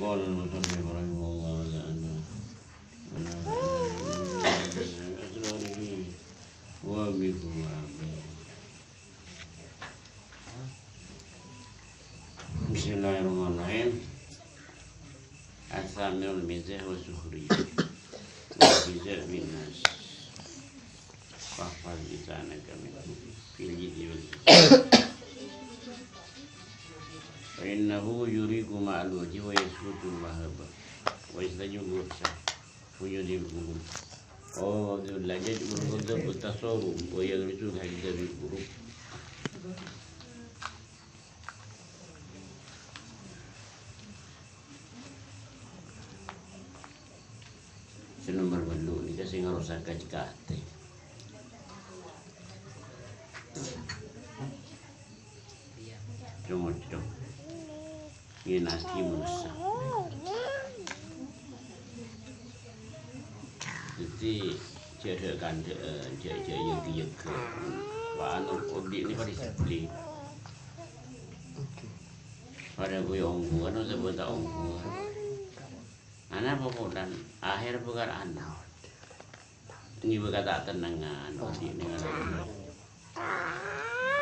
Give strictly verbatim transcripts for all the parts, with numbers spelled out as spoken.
Qala al-musannif rahimahullahu ta'ala, wa nafa'ana bima fihima min al-ayati wal hikam wa bi thawabihima. Bismillahirrahmanirrahim. As-sami'ul mizah wa sukhriyah. Wa biza bin nas. Fahfaz lisanaka minhu fil jiddi wal hizr. Fa innahu yuriqu ma'al wajhi wa yaskutu mahabah. Wa yastaju gursa. Wa yudhibu. Oh, la yaj'ul ghadab tasawwur. Wa yagrisu al-hizra bil qulub. Sè nomer tello' nèka sè ngarosak ka-, katè. Cong-ocong. Ngènasè manossa. Dhâddhi, jhâ' dhâ'-kandhâ'ân, jhâ', jhâ' yâgâ-yâgâ. Wah, anu, odi' nèka disiplin. Padâ ghun ongghuwân, sabâ ta' ongghuwân. Ana apa polana? Aher bhâkal ana. Ngibâ kata'tennengngan, odi' nèng alam.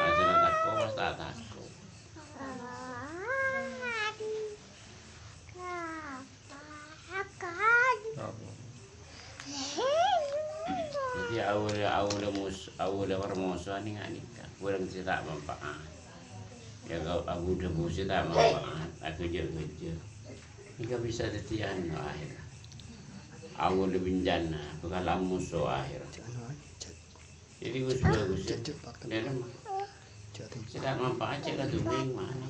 Asal tako', pas ta' tako'. Dhâddhi, awwâl, awwâl mus-, awwâl parmosowan nèng nèka. Bhârâng sè ta' manfaat. Yâ, ka-, abu-dhâbu sè ta' manfaat, aghâjâ-ghâjâ. Nèka bisa dhâddhi anu, aher. Awwâl bhencana, bhâkal amoso aher. Jadi, ghus bhâghus, ya. Dâlem. Sè ta' manfaat, cè' kadhungnga mana?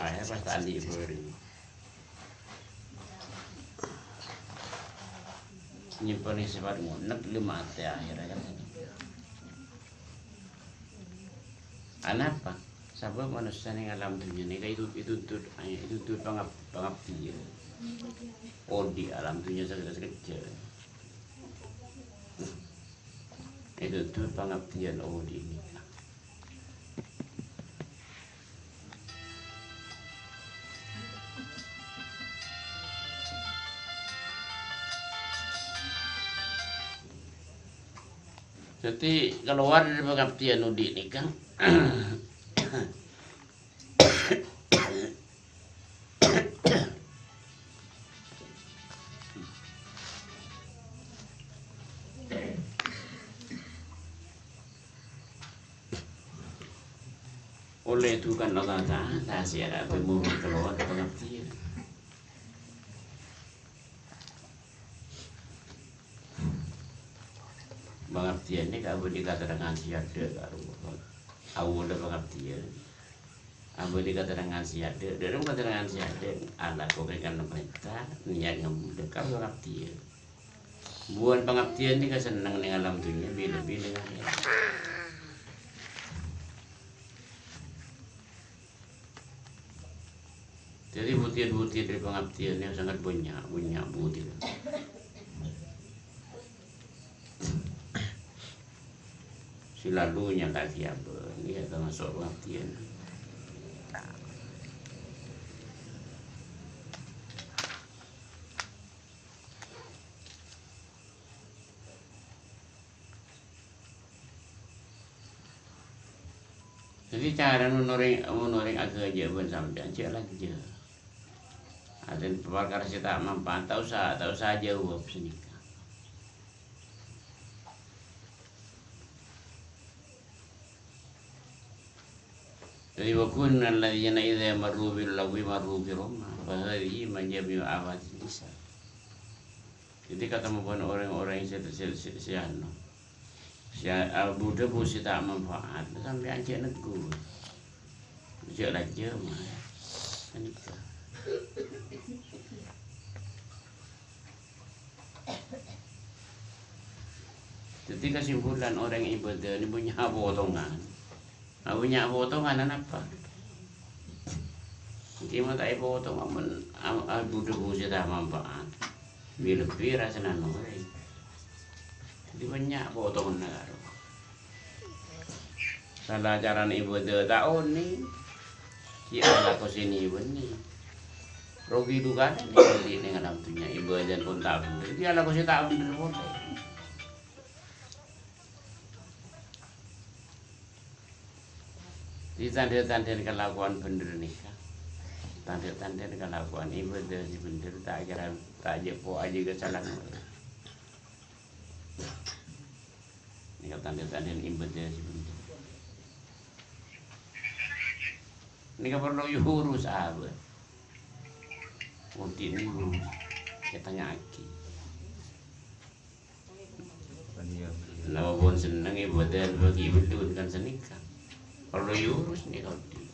Aher pas ta' andi' bhâreng. Nyimpen sifat ngonèk, lè matè aher kan. Anapa? Sabâb manossa nèng alam dhunnya nèka itu, itu, itu, itu, itu pangab-, pangabdiyân. Odi' alam dhunnya sakejjhâ'-sakejjhâ'. Itu, itu pangabdiyân odi' nèka. Dhâddhi, kalowar dâri pangabdiyân odi' nèka. Ollè dhukana Allah Ta'ala, sè arapa moro kalowar pangabdiyân. Pangabdiyân nèka abâdhi katerrangan sè adâ' ka Allah. Awwâlla pangabdiyân. Abâdhi katerrangan sè adâ', dâlem katerrangan sè adâ', alako kèng kan parènta, niyat ngabulâ ka pangabdiyân. Buwân pangabdiyân nèka senneng nèng alam dhunnya, bi-, lebbi nèng akhèrat. Jadi, butir-butir dâri pangabdiyân nèka sangat bânnya', bânnya' butir. Selalu nyata'aghi abâ', ngghi, tamaso' pangabdiyân. Dhâddhi, carana mon orèng, mon orèng aghâjâ bân sampèyan, jhâ' lajjâ. Artèna parkara sè ta' manfaat, ta' osa, ta' osa ajâwâb sanèka. Dhâddhi, "Wa kunna alladzina idza marru bil lagwi marru kirama, fa hadhihi majami'u afatin nisa." Dhâddhi, katemmo bân orèng-orèng sè, sè, sè, sè anu, sè a-, abu-dhâbu sè ta' manfaat, sampèyan jhâ' negghur. Jhâ' lajjâ, ma. Sanèka. Dhâddhi, kasimpulan, orèng ibâdâh nèka bânnya' potongan. Bânnya' potongan anapa? Dhâddhi, mon ta' èpotong, ampon, am-, abu-dhâbu sè ta' manfaat. Bi-, lebbi rasana orèng. Dhâddhi, bânnya' potonganna karo. Sala carana ibâdâh ta' onèng. Ghi' alako sè nè-bânnè. Rogi dukana nèka ghi' neng alam dhunnya, ibâdâna pon ta' bhender, ghi' alako sè ta' bhender polè. Dhi tandhâ-tandhâna kalakowan bhender nèka. Tandhâ-tandhâna kalakowan ibâdâ sè bhender ta' kèra, ta' jhâ' po-, ajâgâ salah. Nèka tandhâ-tandhâna ibâdâ sè bhender. Nèka parlo èurus abâ'. Odi' nèka ètanya'aghi. Napa pon senneng ibâdâ bâgi bellun kan sanèka. Parlo èurus nèka odi'.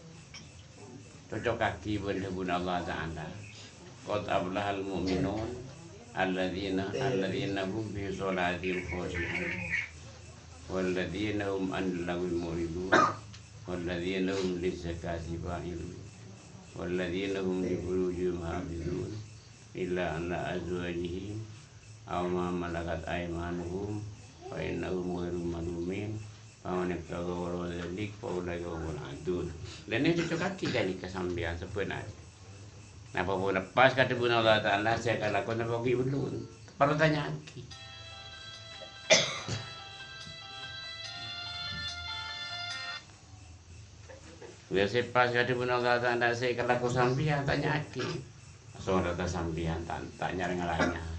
Cocokaghi bân dhâbuna Allah Ta'ala, "Qad aflahal mu'minun, alladzina, alladzina hum fi sholatihim khashi'un, walladzina hum 'anil lagwi mu'ridun, walladzina hum lizzakati fa'ilun, walladzina hum li furujihim hafizun, illa 'ala azwajihim aw ma malakat aymanuhum, fa innahum ghairu malumin, faman ibtagha wara'a dzalik, fa ulaika humul 'adun." Lha nèka cocokaghi ghânèka sampèyan sabbhân arè. Napa pon pas ka dhâbuna Allah Ta'ala, sè èkalako napa ghi' bellun? Parlo tanya'aghi. Iyâ, sè pas ka dhâbuna Allah Ta'ala sè èkalako sampèyan, tanya'aghi. Sholata sampèyan ta', ta' nyar-ngalanyar.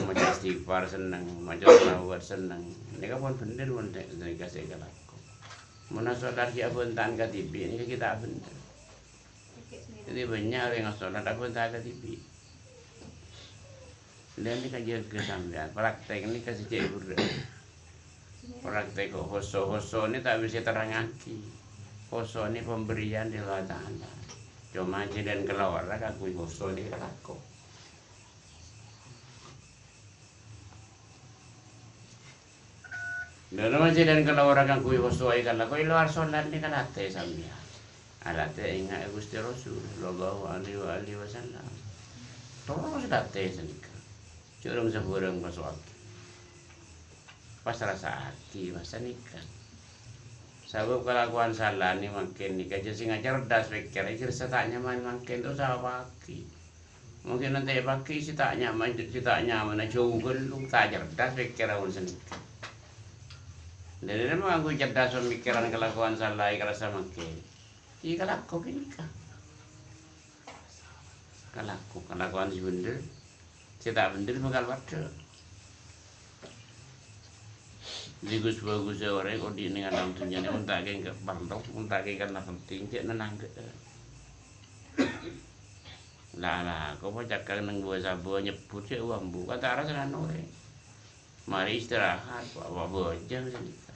Maca istighfar senneng, maca shalawat senneng. Nèka pon bhender mon nè-, nèka sè èkalako. Mon sholat ghi' abhânta' kadhibi', nèka ghi' ta' bhender. Dhâddhi bânnya' orèng sholat abhânta' kadhibi'. Lha nèka jâgâ sampèyan, praktek nèka sè cè' bhurâ. Praktek kok khusyu', khusyu' nèka ta' bisa èterrangaghi. Khusyu' nèka pemberian dâri Allah Ta'ala. Coma jhâlân kalowar kaangghuy khusyu' nèka kalako. Dâlem ajhâlân kalowar kaangghuy khusyu' èkalako è lowar sholat nèka latè sampèyan. Alatè enga' Ghustè Rasul, sallallahu alaihi wa alihi wasallam. Terros latè sanèka. Jhâ' rèng sabhârâng maso'aghi. Pas rassa'aghi, pas sanèka. Sabâb kalakowan sala nè mangkèn nèka jhâ' sè ngacerdas pèkkèr, jhâ' sè ta' nyaman mangkèn, ta' usah paghi. Mangkèn nanti paghi sè ta' nyaman, sè ta' nyamana jhâu ghâllu, ta' cerdas pèkkèran sanèka. Dhâddhi, napa kaangghuy cerdas pamikiran kalakowan sala è kalakowan mangkèn? Iyâ, kalako ghânèka. Kalako, kalakowan sè bhender. Sè ta' bhender bhâkal padâ. Jhâ' ghus-bhâghus orèng odi' neng alam dhunnya nè, mon ta' kèng parlo, mon ta' kèng karna penting, cè' nenangghâ'â. La, la, kok pacakar neng bâ-sabâ nyebbhut cè' wambu, kata arassa ngan orèng. Marè istirahat, apa bâjâng sanèka.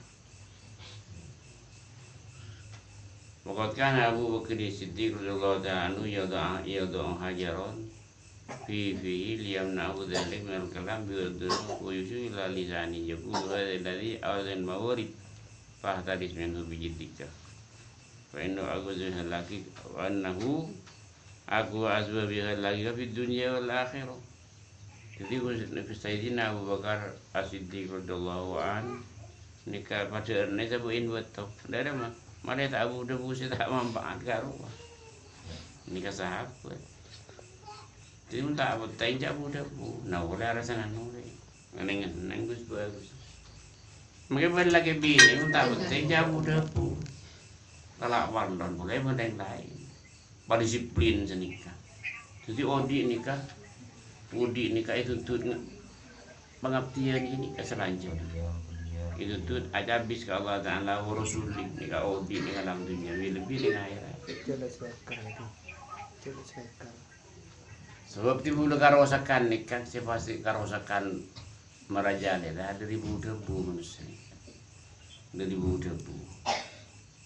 Waqad kana Abu Bakar Siddiq radhiyallahu ta'ala anhu yadha-, yadha'u hajaran fi fihi liyamna'ahu dzalik minal kalam bi yadihi wa yushiru ila lisanihi yaqulu, "Hadzal ladzi awradal mawarid, fahtaris minhu bi jiddika. Fa innahu akhadhu bihalaki, fa innahu akhadhu bihalaki fid dunya wal akhirah." Dhâddhi, Gus-, Sayyidina Abu Bakar As-Siddiq radhiyallahu anhu nèka padâ èrna sabâ' è bâto. Dârâmma, marè ta' bu-dhâbu sè ta' manfaat ka rowa. Nèka sahabat. Dhâddhi, mon ta' pettèng jhâ' bu-dhâbu. Nah, polè arassa ngan orèng. Neng-neng, Gus, bagus. Mangkèn bân lakè binè, mon ta' pettèng jhâ' bu-dhâbu. Kala' wandon polè bân orèng laèn. Padisiplin sanèka. Dhâddhi odi' nèka, odi' nèka ètuntut nge-, pangabdiyân ghânèka salanjhur. Ètuntut acabis ka Allah Ta'ala wa Rasulih nèka odi' nèng alam dhunnya, lebbi-lebbi nèng akhèrat. Sabâb dhâbuna karosakan nèka, sè pastè karosakan marajalèla dâri bu-dhâbu manossa nèka. Dâri bu-dhâbu.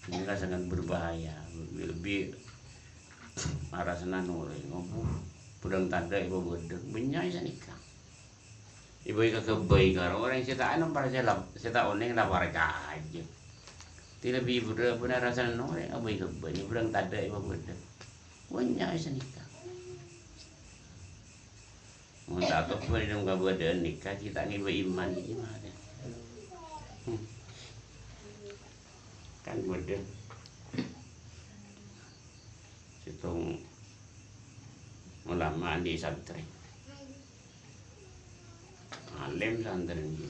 Ini kan sangat berbahaya, lebih-lebih arassa ngan orèng, ngopo, bhârâng tadâ' èpabâdâk, bânnya' sanèka. Èbâi kaghâbây karo orèng sè ta' anu, para sè la-, sè ta' onèng la parcajâ. Ti lebbi bhârâng bân arassa ngan orèng, èbâi kaghâbây, bhârâng tadâ' èpabâdâk. Bânnya' sanèka. Mon ta' tobat dâlem kabâdâ'ân nèka, ghi' ta' ngèbâ iman, ghi' matè. Hmm. Kan bâdâ. Andi' santrè. Alim santrè nèka.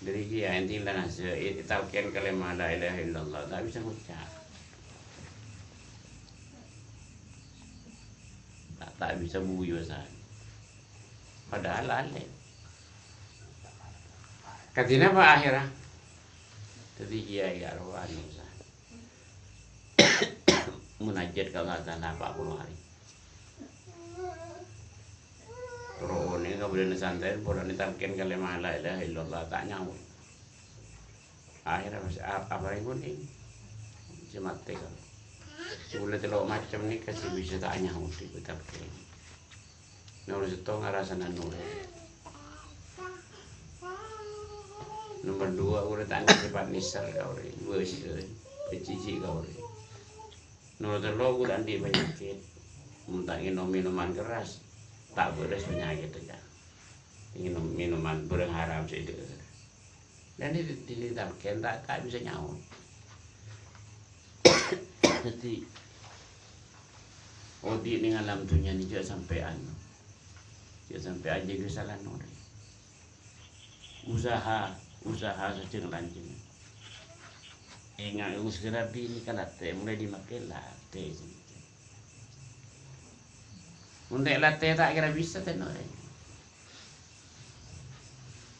Dhâri kèya ènti la nasa, è-, ètalkèn kalèma la ilaha illallah, ta' bisa ngoca'. Ta', ta' bisa buyu san. Padahal alim. Kadhi napa akhèrra? Dhâddhi kèya karo anu san. Munajat ka Allah Ta'ala pa' polo arè. Terro onèng kabâdâ'ânna santrè, polana ètalkèn kalèma la ilaha illallah, ta' nyaot. Akhèrra pas ap-, apa rèng onèng? Sè matè kan. Sè bulâ tello' macem nèka sè bisa ta' nyaot ètalkèn. Nomor sèttong arasana noro'. Nomor dua, orèng ta' andi' sèpat nèser ka orèng, bâsi'â, bâjiji' ka orèng. Nomor tello', orèng andi' panyakèt. Mon ta' ngènom minuman keras, ta' bârâs panyakèt, ya. Ngènom minuman bârâng haram sè dâ'. Dan di, di, di talkèn ta', ta' bisa nyaot. Dhâddhi, odi' nèng alam dhunnya nèka jhâ' sampèyan. Jhâ' sampèyan jâgâ sala orèng. Usaha, usaha sajâng-lanjhâng. Enga' Gusti Rabbi nèka latè, molaè dimmakkè latè. Mon ta' èlatè ta' kèra bisa ten orèng.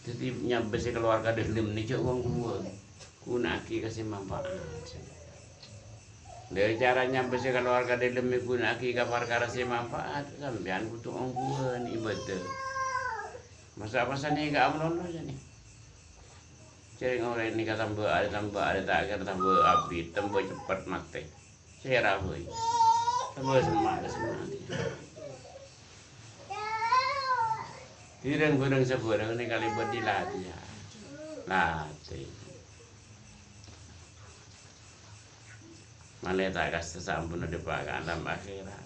Dhâddhi nyabâ sè kalowar ka dâlem nèka jhâ' wong-buwâng. Ghuna'aghi ka sè manfaat. Dhâri cara nyabâ sè kalowar ka dâlem ghuna'aghi ka parkara sè manfaat, sampèyan kodhu ongghuwân ibadah. Masa-masa nèka amalolo jâ nèka. Cèrèng orèng nèka tamba arè, tamba arè, ta' kèra tamba abit, tamba ceppet matè. Sèra bhâi. Tamba semma' ka semma'. Bhârâng-bhârâng sabhârâng nèka kalèbât dilatè, ya. Latè. Malè ta' kasta sampon dâpa' ka alam akhèrat.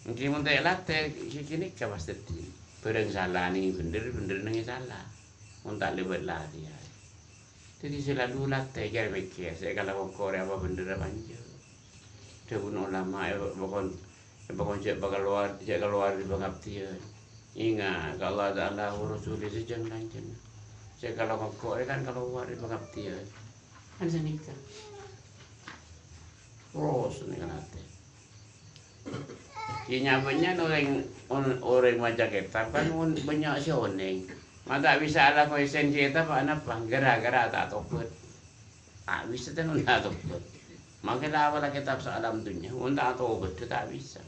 Ènggi mon ta' èlatè, ghi-, ghânèka pas dhâddhi. Bhârâng sala nèng bhendher, bhendher nèng sala. Mon ta' lèbât latè, ya. Dhâddhi sè lalu latè, kèr-mèkkèr, sè èkalako kok rè apa bhendher apa enjâ'. Dhâbuna ulama, è, bâkon, è, bâkon jhâ' pakalowar, jhâ' kalowar dâri pangabdiyân. Enga' ka Allah Ta'ala, wa Rasulè sajân-lanjhânna. Sè èkalako kok rè kan kalowar dâri pangabdiyân. Kan sanèka. Terros nèka latè. Kèya bânnya' orèng, on-, orèng maca kètab kan on-, bânnya' sè onèng. Ma' ta' bisa alako èssèna kètab, anapa? Gara-gara ta' tobhât. Ta' bisa ten ta' tobhât. Mangkana awalla kètab saalam dhunnya, mon ta' tobhât, ta' bisa.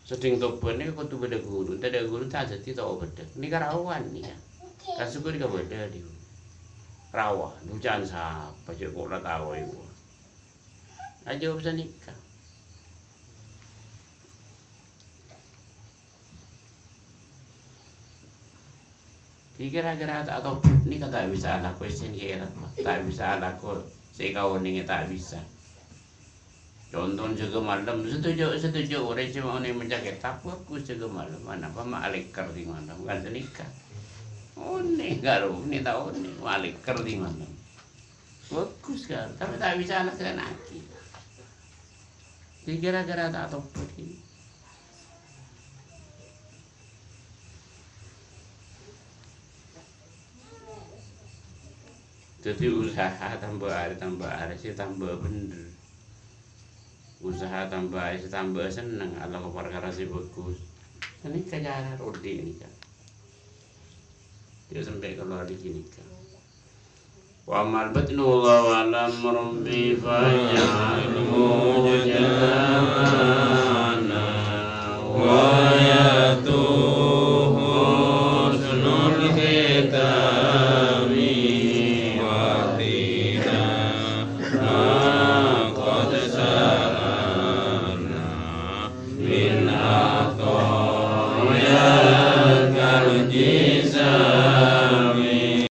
Sèddhing tobhât nèka kodhu bâdâ ghuru, tadâ' ghuru ta' dhâddhi tobhât. Nèka rawan nèka. Kan sengko' nèka bâdâ, dhi. Rawan, buca'an sapa, jhâ' kok la tao, ibu. Ajâwâb sanèka. Kèra-kèra ta' tobhât nèka ta' bisa alako èssèna kèra, ta' bisa alako sè èkaonèngè ta' bisa. Contona jâgâ malem, setuju, setuju orèng sè onèng maca kètab, bhâghus jâgâ malem, anapa ma' alèker dhi malem, kan sanèka. Onèng karo, onèng ta' onèng, ma' alèker dhi malem. Bhâghus kan, tapè ta' bisa alaksana'aghi. Sè gara-gara ta' tobhât ini. Dhâddhi usaha tamba arè, tamba arè, sè tamba bhendher. Usaha tamba arè, sè tamba senneng, alako parkara sè bhâghus. Ini cara odi' nèka. Dia sampai keluar di sini kan. Wa ammal batnu wallahu a'lam, rabbi faj'alhu jalla